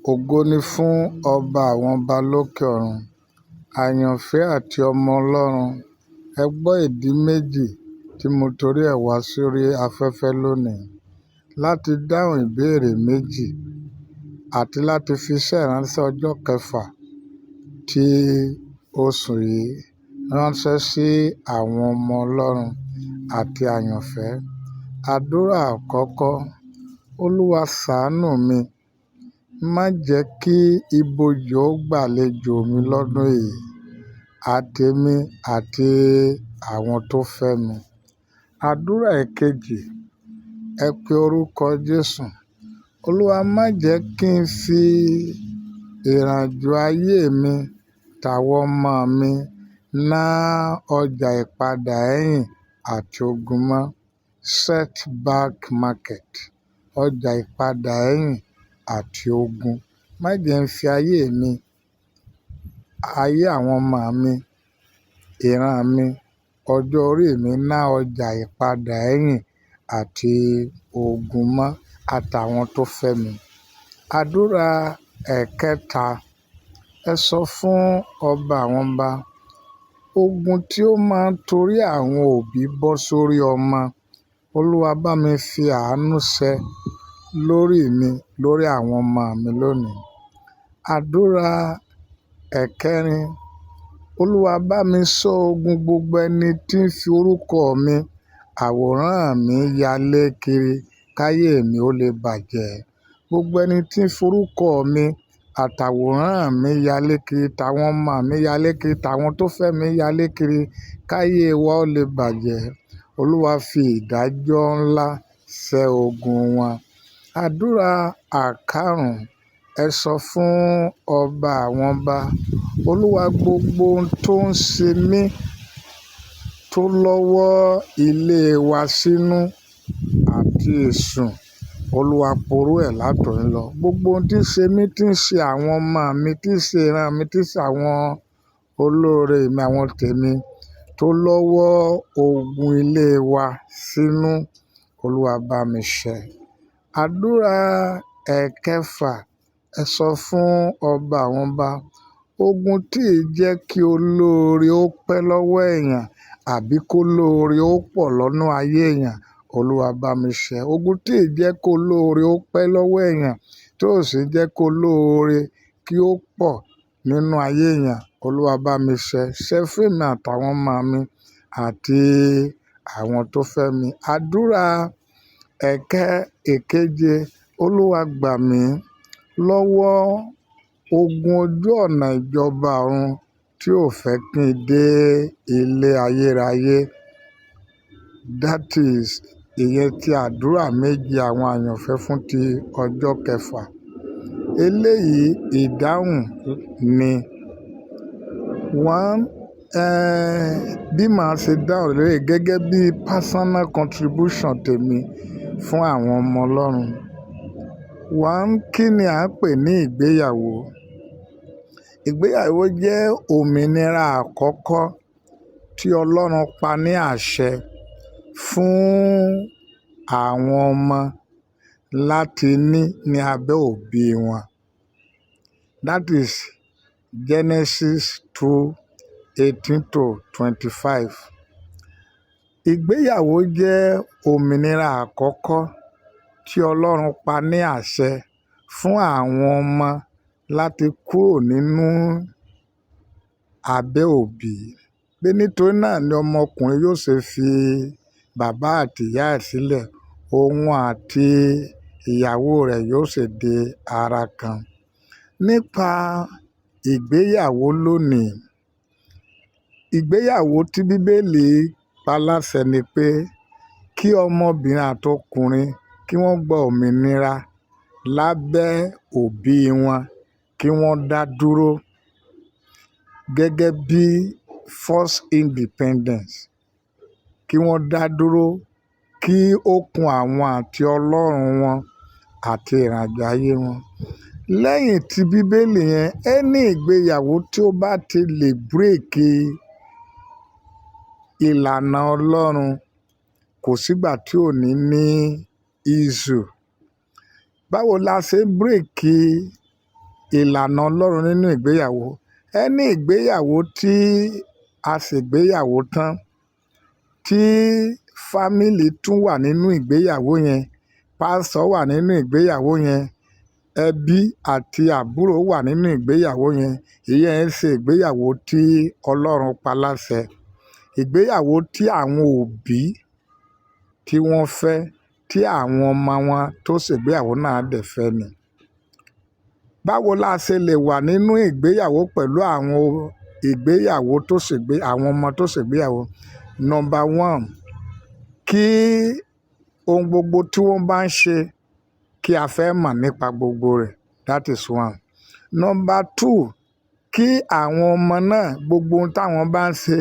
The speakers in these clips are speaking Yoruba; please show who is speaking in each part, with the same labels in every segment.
Speaker 1: Ògo ni fún ọba àwọn ọba lókè ọ̀run. Àyànfẹ́ àti ọmọ Ọlọ́run, ẹ gbọ́ ìdí méjì tí mo torí ẹ̀ wá sórí afẹ́fẹ́ lónìí. Láti dáhùn ìbéèrè méjì àti láti fi iṣẹ́ ìránṣẹ́ ọjọ́ kẹfà tí oṣù yìí ránṣẹ́ sí àwọn ọmọ Ọlọ́run àti àyànfẹ́. Àdúrà àkọ́kọ́, Olúwa ṣàánú mi, má jẹ́ kí ibojì ó gbàlejò mi lọ́dún yìí, àtèmi àti àwọn tó fẹ́ mi. Àdúrà èkejì, ẹ pe orúkọ Jésù. Olúwa má jẹ́ kí n fi ìrìnàjò ayé mi tàwọn ọmọ mi ná ọjà ìpadà ẹ̀yìn àti ogun mọ́. Set back market. Ọjà ìpadà ẹ̀yìn àti ogun. Má jẹ́ ń fi ayé mi, ayé àwọn ọmọ mi, ìran mi, ọjọ́ orí mi ná ọjà ìpadà ẹ̀yìn àti ogun mọ́ àtàwọn tó fẹ́ mi. Àdúrà ẹ̀kẹta, ẹ sọ fún ọba àwọn ọba, ogun tí ó máa ń torí àwọn òbí bọ́ sórí ọmọ, Olúwa bá mi fi àánú ṣẹ lórí mi, lórí àwọn ọmọ mi lónìí. Àdúrà ẹ̀kẹrin, Olúwa bá mi ṣọ́ ogun gbogbo ẹni tí ń fi orúkọ mi, àwòrán mi yalé kiri káyé mi ó lè bàjẹ́. Gbogbo ẹni tí ń fi orúkọ mi àtàwòrán mi yalé kiri, tàwọn ọmọ mi yalé kiri, tàwọn tó fẹ́ mi yalé kiri káyé wa ó lè bàjẹ́. Olúwa fi ìdájọ́ ńlá ṣẹ́ ogun wọn. Àdúrà àkárùn, ẹ sọ fún ọba àwọn ọba, Olúwa gbogbo ohun tó ń ṣe mí tó lọ́wọ́ ilé wa sínú àti èṣù, Olúwa poró ẹ̀ látòní lọ. Gbogbo ohun tí ń ṣe mí, tí ń ṣe àwọn ọmọ mi, tí ń ṣe ìran mi, tí ń ṣe àwọn olóore mi, àwọn tèmi tó lọ́wọ́ ogun ilé wa sínú, Olúwa bá mi ṣẹ. Àdúrà ẹ̀kẹfà, ẹ sọ fún ọba àwọn ọba, ogun tí ì jẹ́ kí olóore ó pẹ́ lọ́wọ́ èèyàn àbí kó lóore ó pọ̀ lọ́nà ayé èèyàn, Olúwa bá mi ṣẹ. Ogun tí ì jẹ́ kó lóore ó pẹ́ lọ́wọ́ èèyàn, tí ó sì jẹ́ kó lóore kí ó pọ̀ nínú ayé èèyàn, Olúwa bá mi ṣẹ. Ṣẹ fún èmi àtàwọn ọmọ mi àti àwọn tó fẹ́ mi. Àdúrà ẹ̀kẹ èkeje, Olúwa gbà mí lọ́wọ́ ogun ojú ọ̀nà ìjọba ọ̀run tí ò fẹ́ kí n dé ilé ayérayé. That is, ìyẹn tí àdúrà méje àwọn àyànfẹ́ fún ti ọjọ́ kẹfà. Eléyìí ìdáhùn ni. One, bí màá ṣe dáhùn lélẹ̀ gẹ́gẹ́ bí personal contribution tèmi fún àwọn ọmọ Ọlọ́run. One, kí ni à ń pè ní ìgbéyàwó? Ìgbéyàwó jẹ́ òmìnira àkọ́kọ́ tí Ọlọ́run pa ní àṣẹ fún àwọn ọmọ láti ní abẹ́ òbí wọn. That is Genesis 2:18 to 25. Ìgbéyàwó jẹ́ òmìnira àkọ́kọ́ tí Ọlọ́run pa ní àṣẹ fún àwọn ọmọ láti kúrò nínú abẹ́ òbí. Pé nítorí náà ni ọmọkùnrin yóò ṣe fi bàbá àti ìyá ẹ̀ sílẹ̀, òun àti ìyàwó rẹ̀ yóò sì di ara kan. Nípa ìgbéyàwó lónìí, ìgbéyàwó tí Bíbélì pa láṣẹ ni pé kí ọmọbìnrin àti ọkùnrin kí wọ́n gba òmìnira lábẹ́ òbí wọn, kí wọ́n dá dúró gẹ́gẹ́ bí first independence, kí wọ́n dá dúró kí ó kun àwọn àti Ọlọ́run wọn àti ìrìnàjò ayé wọn. Lẹ́yìn tí Bíbélì yẹn, ẹni ìgbéyàwó tí ó bá ti lè break ìlànà Ọlọ́run, kò sígbà tí ò ní ní issue. Báwo la ṣe break Ìlànà Ọlọ́run nínú ìgbéyàwó. Ẹni ìgbéyàwó tí a ṣègbéyàwó tán, tí family tún wà nínú ìgbéyàwó yẹn, pásítọ̀ wà nínú ìgbéyàwó yẹn, ẹbí àti àbúrò wà nínú ìgbéyàwó yẹn, ìyẹn ń ṣe ìgbéyàwó tí Ọlọ́run pa láṣẹ. Ìgbéyàwó tí àwọn òbí tí wọ́n fẹ́, tí àwọn ọmọ wọn tó ṣègbéyàwó náà dẹ̀ fẹ́ ni. Báwo la ṣe lè wà nínú ìgbéyàwó pẹ̀lú àwọn ìgbéyàwó tó ṣègbé, àwọn ọmọ tó ṣègbéyàwó? Number one, kí ohun gbogbo tí wọ́n bá ń ṣe kí a fẹ́ mọ̀ nípa gbogbo rẹ̀. That is one. Number two, kí àwọn ọmọ náà gbogbo ohun táwọn bá ń ṣe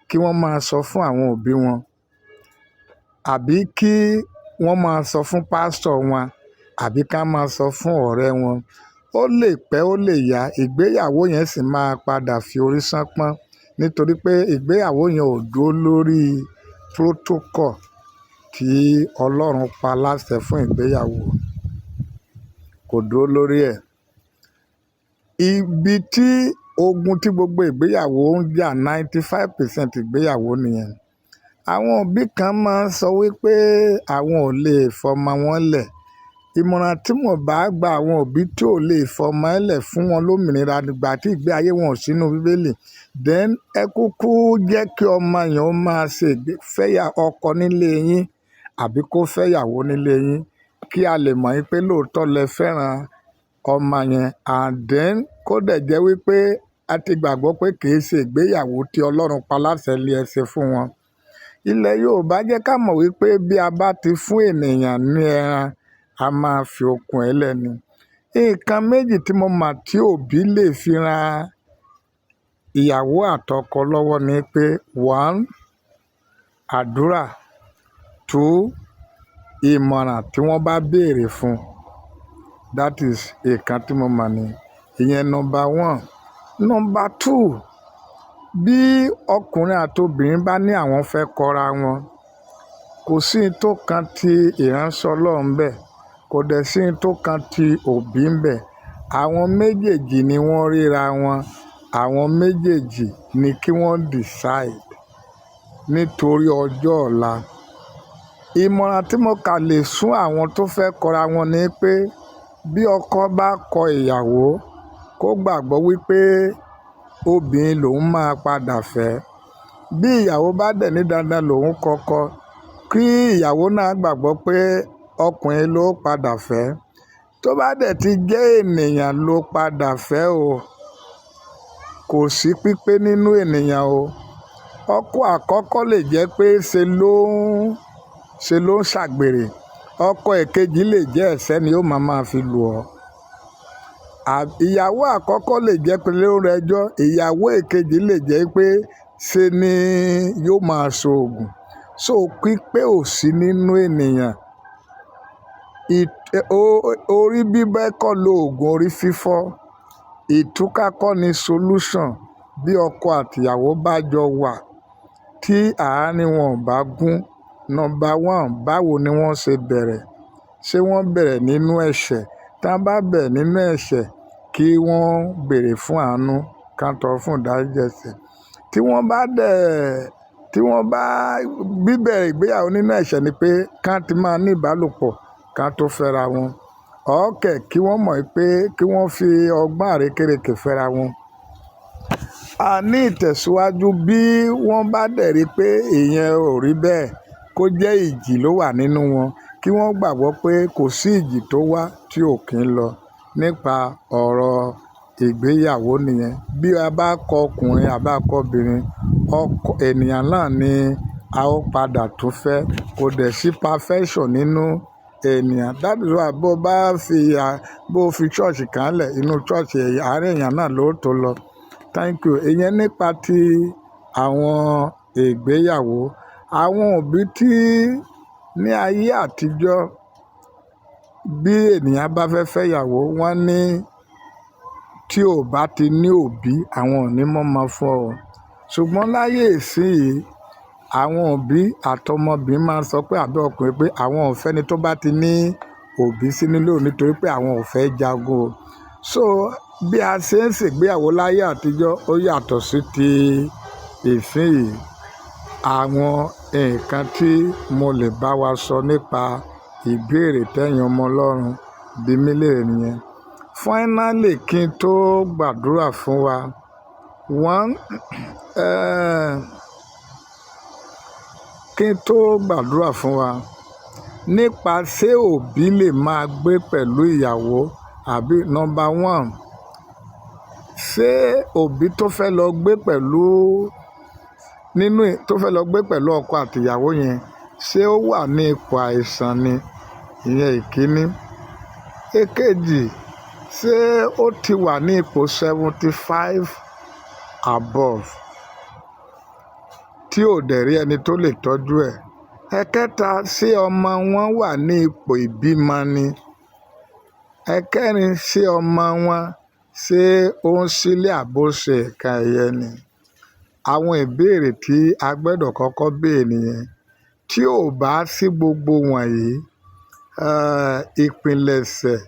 Speaker 1: kí wọ́n máa sọ fún àwọn òbí wọn, àbí kí wọ́n máa sọ fún pásítọ̀ wọn, àbí ká máa sọ fún ọ̀rẹ́ wọn. Ó lè pẹ́, ó lè yá, ìgbéyàwó yẹn sì máa padà fi orí ṣánpọ́n nítorí pé ìgbéyàwó yẹn ò dúró lórí protocol tí Ọlọ́run pa láṣẹ fún ìgbéyàwó. Kò dúró lórí ẹ̀. Ibi tí ogun tí gbogbo ìgbéyàwó ń jà, 95% ìgbéyàwó nìyẹn. Àwọn òbí kan máa ń sọ wípé àwọn ò lè fọmọ wọn lẹ̀. Ìmọ̀ràn tí mo bá gba àwọn òbí tí ò lè fọmọ lẹ̀ fún wọn lómìnira nígbà tí ìgbé ayé wọn ò sínú Bíbélì, then ẹ kúkú jẹ́ kí ọmọ yẹn ó máa ṣe fẹ́yà ọkọ nílé yín àbí kó fẹ́yàwó nílé yín, kí a lè mọ̀ wípé lóòótọ́ lẹ fẹ́ràn ọmọ yẹn, and then kó dẹ̀ jẹ́ wípé a ti gbàgbọ́ pé kì í ṣe ìgbéyàwó tí Ọlọ́run pa láṣẹ lé ẹ ṣe fún wọn. Ilẹ̀ Yorùbá jẹ́ ká mọ̀ wípé bí a bá ti fún ènìyàn ní ẹran, a máa fi okùn ẹ lẹ́ni. Nǹkan méjì tí mo mọ̀ tí òbí lè fi ran ìyàwó àtọkọ lọ́wọ́ ni pé, one, àdúrà; two, ìmọ̀ràn tí wọ́n bá béèrè fún. That is nǹkan tí mo mọ̀ ni. Ìyẹn number one. Number two, bí ọkùnrin àti obìnrin bá ní àwọn fẹ́ kọra wọn, kò sí ohun tó kan ti ìránṣẹ́ Ọlọ́run bẹ́ẹ̀, kò dẹ̀ sí ohun tó kan ti òbí ń bẹ. Àwọn méjèèjì ni wọ́n ríra wọn, àwọn méjèèjì ni kí wọ́n decide nítorí ọjọ́ ọ̀la. Ìmọ̀ràn tí mo kà lè fún àwọn tó fẹ́ kọra wọn ni pé bí ọkọ bá kọ ìyàwó, kó gbàgbọ́ wípé obìnrin lòun máa padà fẹ́. Bí ìyàwó bá dẹ̀ ní dandan lòun kọ́kọ́, kí ìyàwó náà gbàgbọ́ pé ọkùnrin ló padà fẹ́. Tó bá dẹ̀ ti jẹ́ ènìyàn ló padà fẹ́ o, kò sí pípé nínú ènìyàn o. Ọkọ àkọ́kọ́ lè jẹ́ pé ṣe ló ń ṣàgbèrè. Ọkọ èkejì lè jẹ́ ẹ̀ṣẹ̀ ni ó máa máa fi lù ọ́. Ìyàwó àkọ́kọ́ lè jẹ́ pé ló ń rẹjọ́, ìyàwó èkejì lè jẹ́ pé ṣe ni yóò máa ṣoògùn. So pípé ò sí nínú ènìyàn. Orí bíbẹ́ kọ́ lo ògùn orí fífọ́. Ìtúká kọ́ ni solution. Bí ọkọ àti ìyàwó bá jọ wà tí àárín wọn ò bá gún, number one, báwo ni wọ́n ṣe bẹ̀rẹ̀? Ṣé wọ́n bẹ̀rẹ̀ nínú ẹ̀ṣẹ̀? Tí wọ́n bá bẹ̀rẹ̀ nínú ẹ̀ṣẹ̀, kí wọ́n béèrè fún àánú, kán tọrọ fún ìdáríjì ẹ̀ṣẹ̀. Tí wọ́n bá dẹ̀, tí wọ́n bá bíbẹ̀rẹ̀ ìgbéyàwó nínú ẹ̀ṣẹ̀ ni pé ká ti máa ní ìbálòpọ̀ ká tó fẹ́ra wọn. Or kẹ̀ kí wọ́n mọ̀ pé kí wọ́n fi ọgbọ́n àrékérekè fẹ́ra wọn. A ní ìtẹ̀síwájú bí wọ́n bá dẹ̀ rí pé ìyẹn ò rí bẹ́ẹ̀, kó jẹ́ ìjì ló wà nínú wọn, kí wọ́n gbàgbọ́ pé kò sí ìjì tó wá tí ò kí ń lọ nípa ọ̀rọ̀ ìgbéyàwó nìyẹn. Bí a bá kọ ọkùnrin àbí a kọ obìnrin, ọkọ ènìyàn náà ni a ó padà tún fẹ́. Kò dẹ̀ sí perfection nínú ènìyàn. That is why bó bá fi, bó fi church kan lẹ̀, inú church àárín èèyàn náà ló tó lọ. Thank you. Ìyẹn nípa ti àwọn ìgbéyàwó. Àwọn òbí tí ní ayé àtijọ́, bí ènìyàn bá fẹ́ fẹ́ ìyàwó, wọ́n ní tí ò bá ti ní òbí, àwọn ò ní mọ̀ fún ọ. Ṣùgbọ́n láyé ìsín, àwọn òbí àti ọmọbìnrin máa ń sọ pé àbí ọkùnrin pé àwọn ò fẹ́ ẹni tó bá ti ní òbí sínú ilé òun nítorí pé àwọn ò fẹ́ jagun o. So bí a ṣe ń ṣègbéyàwó láyé àtijọ́ ó yàtọ̀ sí ti ìsinyìí. Àwọn nǹkan tí mo lè bá wa sọ nípa ìbéèrè tẹ́yin ọmọ Ọlọ́run bí mi léèrè nìyẹn. Finally, kí n tó gbàdúrà fún wa, one, kí n tó gbàdúrà fún wa nípa ṣé òbí lè máa gbé pẹ̀lú ìyàwó àbí, number one, ṣé òbí tó fẹ́ lọ gbé pẹ̀lú nínú tó fẹ́ lọ gbé pẹ̀lú ọkọ àti ìyàwó yẹn, ṣé ó wà ní ipò àìsàn ni? Ìyẹn ìkíní. Èkejì, ṣé ó ti wà ní ipò 75 above tí ò dẹ̀ rí ẹni tó lè tọ́jú ẹ̀? Ẹ̀kẹta, ṣé ọmọ wọn wà ní ipò ìbímọ ni? Ẹ̀kẹrin, ṣé ọmọ wọn, ṣé ó ń sílé àbí ó ṣe nǹkan ẹ̀yẹ ni? Àwọn ìbéèrè tí a gbọdọ̀ kọ́kọ́ béèrè nìyẹn. Tí ò bá sí gbogbo wọ̀nyí, ìpilẹ̀ṣẹ̀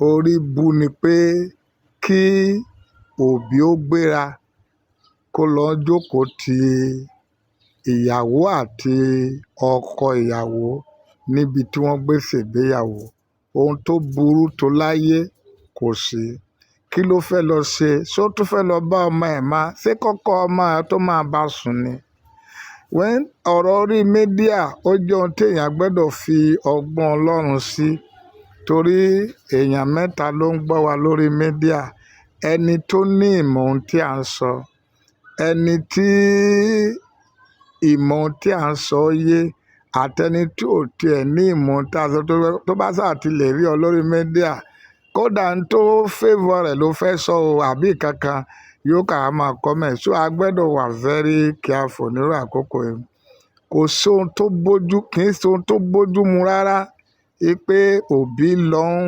Speaker 1: orí bú ni pé kí òbí ó gbéra kó lọ jókòó ti ìyàwó àti ọkọ ìyàwó níbi tí wọ́n gbé ṣègbéyàwó. Ohun tó burú tó láyé kò sí. Kí ló fẹ́ lọ ṣe? Ṣé ó tún fẹ́ lọ bá ọmọ ẹ̀ máa? Ṣé kọ́kọ́ ọmọ ẹ̀ tó máa bá sùn ni? When ọ̀rọ̀ orí media, ó jẹ́ ohun tí èèyàn gbọdọ̀ fi ọgbọ́n Ọlọ́run sí, torí èèyàn mẹ́ta ló ń gbọ́ wa lórí media. Ẹni tó ní ìmọ̀ ohun tí à ń sọ, ẹni tí ìmọ̀ ohun tí à ń sọ yé, àti ẹni tí ò tiẹ̀ ní ìmọ̀ ohun tí a sọ, tó bá sà ti lè rí ọ lórí media, kódà ń tó favour rẹ̀ ló fẹ́ sọ o àbí kankan, yóò kà á máa comment. So a gbọdọ̀ wà very careful nírú àkókò yìí. Kò sí ohun tó bójú, kì í ṣe ohun tó bójú mu rárá pé òbí lọ ń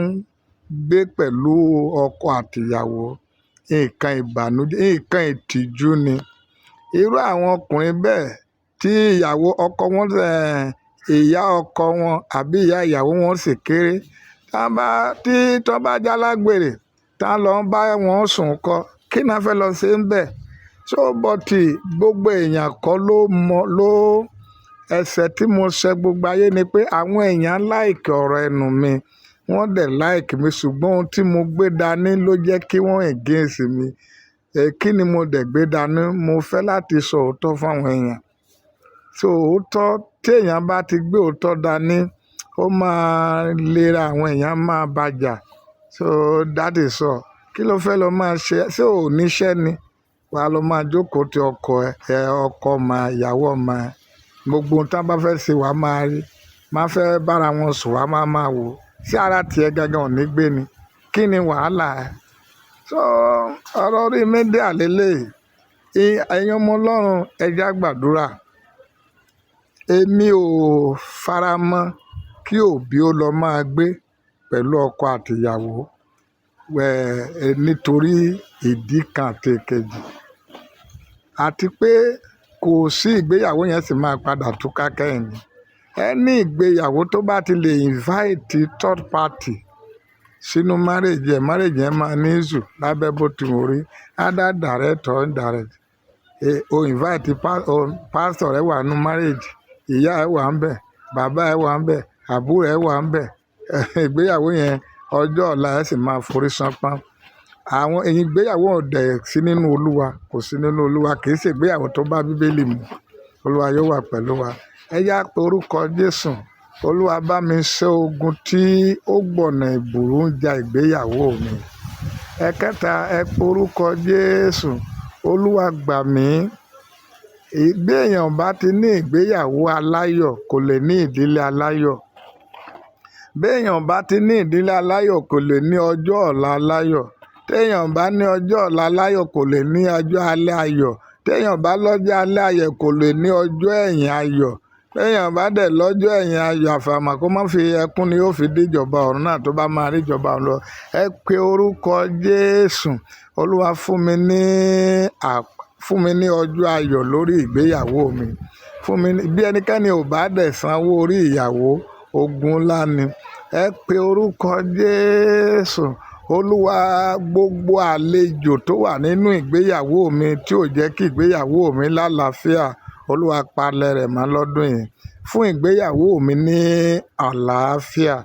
Speaker 1: gbé pẹ̀lú ọkọ àti ìyàwó. Nǹkan ìbànújẹ́, nǹkan ìtìjú ni. Irú àwọn ọkùnrin bẹ́ẹ̀ tí ìyàwó ọkọ wọn, ìyá ọkọ wọn àbí ìyá ìyàwó wọn sì kéré, tí wọ́n bá jálágbèrè, tí wọ́n lọ ń bá wọn sùn kọ́, kí ni wọ́n fẹ́ lọ ṣe ń bẹ̀? So but gbogbo èèyàn kọ́ ló mọ̀ ló. Ẹ̀ṣẹ̀ tí mo ṣẹ gbogbo ayé ni pé àwọn èèyàn like ọ̀rọ̀ ẹnu mi, wọ́n dẹ̀ like mi, ṣùgbọ́n ohun tí mo gbé dání ló jẹ́ kí wọ́n against mi. Kí ni mo dẹ̀ gbé dání? Mo fẹ́ láti sọ òótọ́ fún àwọn èèyàn. So òótọ́, tí èèyàn bá ti gbé òótọ́ dání, ó máa lera, àwọn èèyàn máa bàjà. So that is all. Kí ló fẹ́ lọ máa ṣe? Ṣé ò ní iṣẹ́ ni? Wà á lọ máa jókòó ti ọkọ ẹ, ọkọ ọmọ ẹ, ìyàwó ọmọ ẹ. Gbogbo ohun tí wọ́n bá fẹ́ ṣe, wà á máa rí. Má fẹ́ bá ara wọn sùn, wà á máa máa wò. Ṣé ara tí ẹ gangan ò ní gbé ni? Kí ni wàhálà ẹ? So ọ̀rọ̀ orí media lélẹ̀. Ẹ̀yin ọmọ Ọlọ́run, ẹ jẹ́ á gbàdúrà. Èmi ò faramọ́ kí òbí ó lọ máa gbé pẹ̀lú ọkọ àti ìyàwó, nítorí ìdí kan àti èkejì. Àti pé kò sí, ìgbéyàwó yẹn sì máa padà túká kẹ́yìn ni. Ẹni ìgbéyàwó tó bá ti lè invite third party sínú marriage ẹ̀, marriage yẹn máa ní issue lábẹ́ bó ti wù rí, either direct or indirect. O invite pastor rẹ wà nínú marriage, ìyá ẹ wà níbẹ̀, bàbá ẹ wà níbẹ̀, àbúrò ẹ wà níbẹ̀. Ìgbéyàwó yẹn, ọjọ́ ọ̀la ẹ sì máa forí ṣánpọ́n. Àwọn ìgbéyàwó ò dẹ̀ sí nínú Olúwa, kò sí nínú Olúwa, kì í ṣe ìgbéyàwó tó bá Bíbélì mu. Olúwa yóò wà pẹ̀lú wa. Ẹ yá pe orúkọ Jésù. Olúwa, bá mi ṣẹ́ ogun tí ó gbọ̀nà ìbùrú ń ja ìgbéyàwó mi. Ẹ̀kẹta, ẹ pe orúkọ Jésù. Olúwa, gbà mí. Bí èèyàn bá ti ní ìgbéyàwó aláyọ̀, kò lè ní ìdílé aláyọ̀. Bí èèyàn bá ti ní ìdílé aláyọ̀, kò lè ní ọjọ́ ọ̀la aláyọ̀. Tí èèyàn bá ní ọjọ́ ọ̀la aláyọ̀, kò lè ní ọjọ́ alẹ́ ayọ̀. Tí èèyàn bá lọ́jọ́ alẹ́ ayọ̀, kò lè ní ọjọ́ ẹ̀yìn ayọ̀. Tí èèyàn bá dẹ̀ lọ́jọ́ ẹ̀yìn ayọ̀, àfàìmọ̀ kó má fi ẹkún ni ó fi dé ìjọba ọ̀run náà tó bá máa rí ìjọba ọ̀run lọ. Ẹ pe orúkọ Jésù. Olúwa, fún mi ní ọjọ́ ayọ̀ lórí ìgbéyàwó mi. Fún mi ní, bí ẹnikẹ́ni ò bá dẹ̀ sanwó orí ìyàwó, ogun ńlá ni. Ẹ pe orúkọ Jésù. Olúwa, gbogbo àlejò tó wà nínú ìgbéyàwó mi tí ò jẹ́ kí ìgbéyàwó mi lálàáfíà, Olúwa palẹ̀ rẹ̀ mọ́ lọ́dún yìí. Fún ìgbéyàwó mi ní àlàáfíà.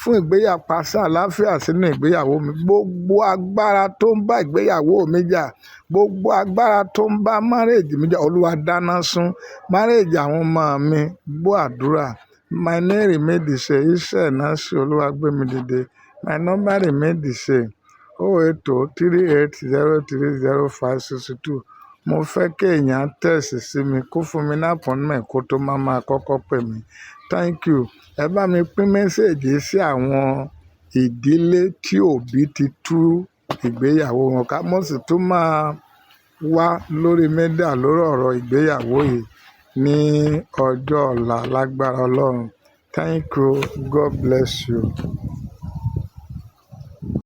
Speaker 1: Fún ìgbéyàwó, pàṣẹ àlàáfíà sínú ìgbéyàwó mi. Gbogbo agbára tó ń bá ìgbéyàwó mi jà, gbogbo agbára tó ń bá marriage mi jà, Olúwa dáná sun. Marriage àwọn ọmọ mi, gbọ́ àdúrà. My name remain the same. Israel Nancy Olúwagbémidìde. My number remain the same. 08038030562. Mo fẹ́ kí èèyàn text sí mi kó fún mi ní appointment kó tó máa máa kọ́kọ́ pè mí. Thank you. Ẹ bá mi pín message sí àwọn ìdílé tí òbí ti tú ìgbéyàwó wọn ká. Mo sì tún máa wá lórí media lórí ọ̀rọ̀ ìgbéyàwó yìí ní ọjọ́ ọ̀la lágbára Ọlọ́run. Thank you. God bless you.